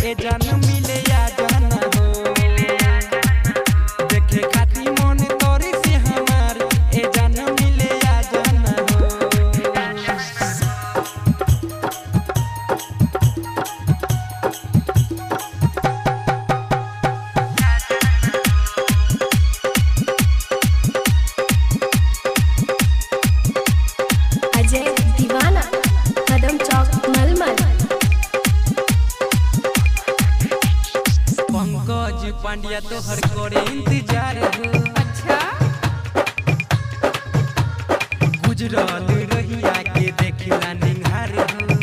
ए जान मिले आ जाना हो। देखे खाती मन तोरी से हमार ए जान मिले आ जाना हो। अजय दीवाना, कदम चौक मलमल। पंकज पांड्या तोहर करे इंतजार हो। अच्छा गुजरल रहिया के देखिला निहार हो।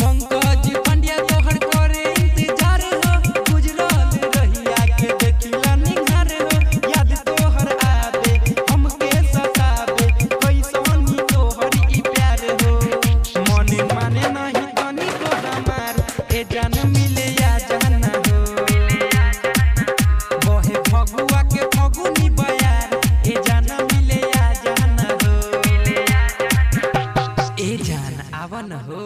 पंकज पांड्या तोहर करे इंतजार हो। गुजरल रहिया के देखिला निहार हो। याद तोहर आवे हमके सतावे, कैसन तोहर ई प्यार हो। मन माने नहीं तनिको हमार ए जान मिले आ जाना हो। बहे फगुआ के फगुनी बयार ए जान मिले आ जाना हो। ए जान आवन हो।